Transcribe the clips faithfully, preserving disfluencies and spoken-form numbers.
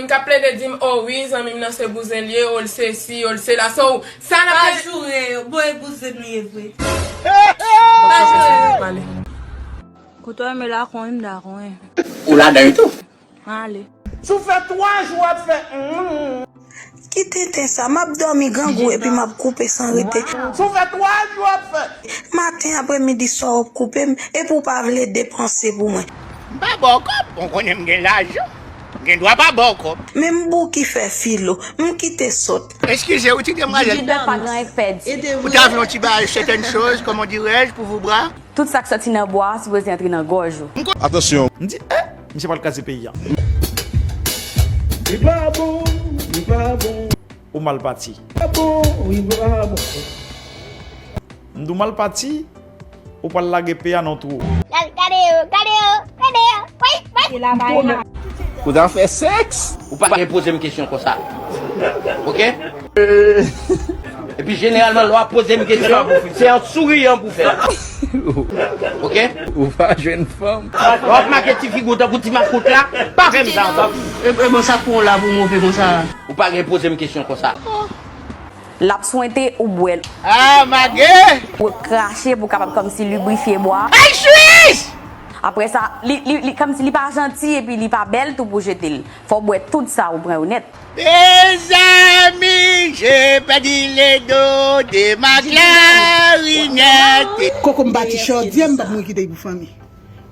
Moun k ap plede di m, o wi, zanmi m nan se bouzen l ye, o l se si, o l se la. So, sa n ap Pa plede joure yo, bon, e bouzen nou ye vre. Pa joure yo. Pale. Kote w renmen la konyen, m dakò, hein. Ou ladan l tou. Ale. Si w fè twa jou w ap fè, mm. Ki tenten sa, m ap dòmi grangou epi m ap koupe san rete. Si w fè twa jou w ap fè. Maten, apremidi, swa w ap koupe m, epi w pa vle depanse pou mwen. M pa ba w kòb, bon, konnen m gen lajan. M gen dwa pa ba w kòb. Men m bouki fè filo, m kite sòt. Eskize, ou ti gen mwazel. Jidjidòm pa gen anyen k pèdi. Ou ta vle yon ti bagay, certaines choses, comment dirais-je, pou vou bra? Tout sa k sòti nan bwa a sipoze antre nan gòj ou. Atansyon. M di, eh, misye pral kraze peyi a. Li pa bon, li pa bon. Ou mal pati. Pa bon, wi, pa bon. M di w mal pati, ou pral lage peyi a nan twou. Gade, gade yo, gade yo, gade yo. Wi, wi. Ou ta fè sèks? Ou pa gen poze m kesyon konsa. Oke? Epi jeneralman, lè w ap poze m kesyon, se an souriyan pou fè l. Oke? Ou pa jwenn fanm. Lè w ap make ti figi w tankou ti makout la, pa fè m sa ankò. E, e bon, sa pou w la pou move konsa? Ou pa gen poze m kesyon konsa. L ap swente ou bwè l. Ah, mage! Ou krache pou kapab kòmsi librifye bwa. Ay, jwiz! Apre sa, li, li, li, kòmsi li pa janti epi li pa bèl tou pou jete l. Fò w bwè tout sa ou pran yo nèt. Mezanmi, je pèdi le do de ma klarinèt. Koko m pati chòdyè, m p ap mwen kite l pou fanmi.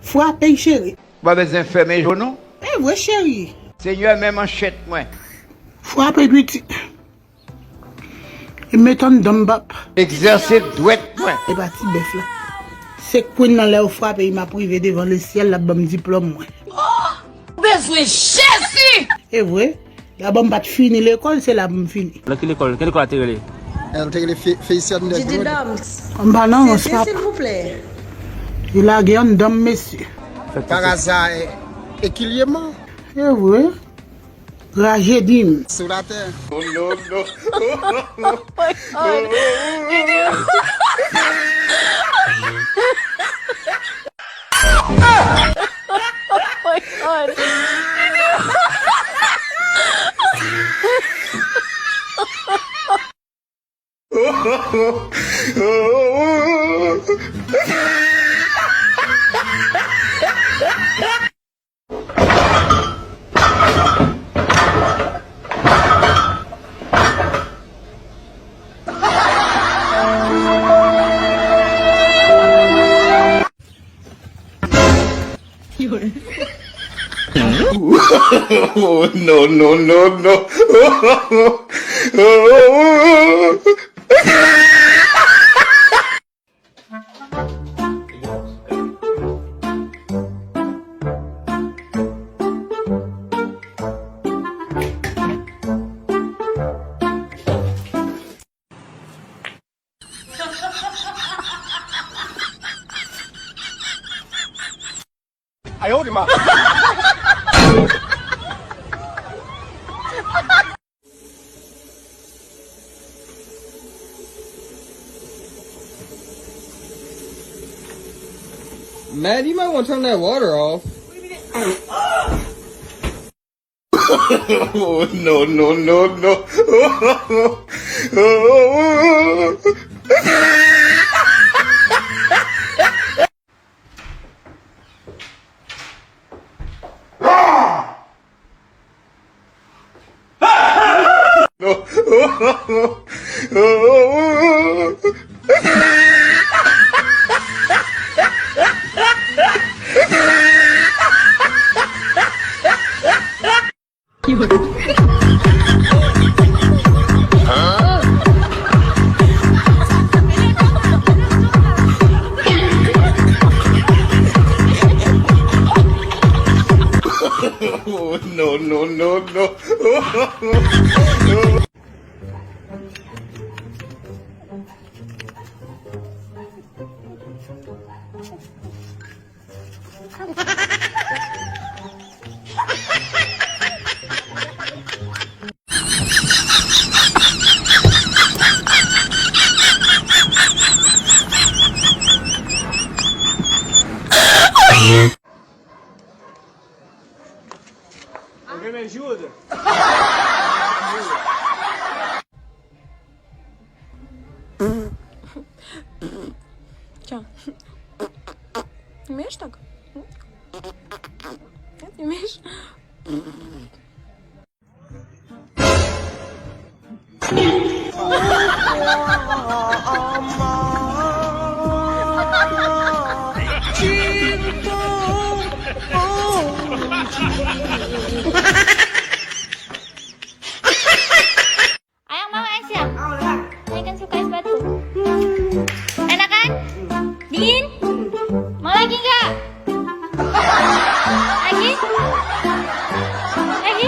Frape l, cheri. Ou pa bezwen fèmen je w non. E vre, cheri. Senyè, men manchèt mwen. Frape l, pitit. E met anndan m, pap. Egzèse dwèt mwen. E pa ti bèf la. Se Queen nan, lè yo frape, m ap rive devan lesyèl, l ap ban m diplòm mwen. Oh! Ou bezwen Jezi! E vre. Dabò m pa t fini lekòl, se la pou m fini. Nan ki lekòl? Ki lekòl a te rele? El te rele Fe-, Felician Negro. Didi Dams. M pa nan rans, pap. Silvouplè. Li lage anndan m, mesye. Paraza, e, ekilyeman. E vre. Raje di m. Sou latè. Oh, no, no. Oh my God. Oh my God. Oh, no, no, no, no. Ayo, di ma. Man, you might want to turn that water off. Oh, no, no, no, no. Oh, no, no, no, no. Jude. Tiens. Image tak. Image. Ayang mau Asia. Ayo kan suka es batu. Enakan? Dingin? Mau lagi nggak? Lagi? Lagi?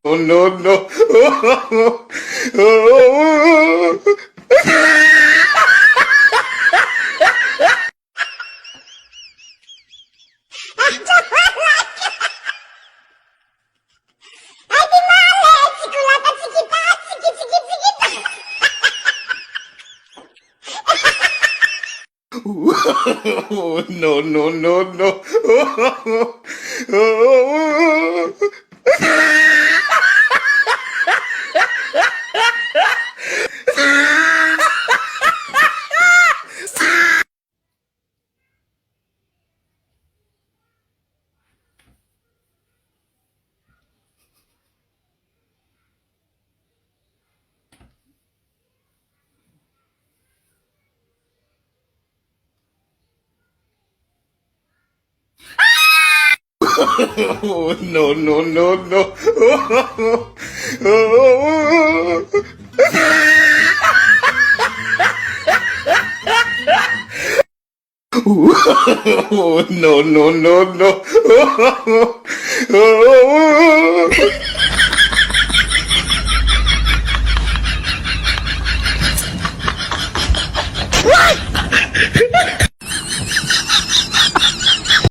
Oh no, no. No, no, no, no. No, no, no, no. No, no, no, no.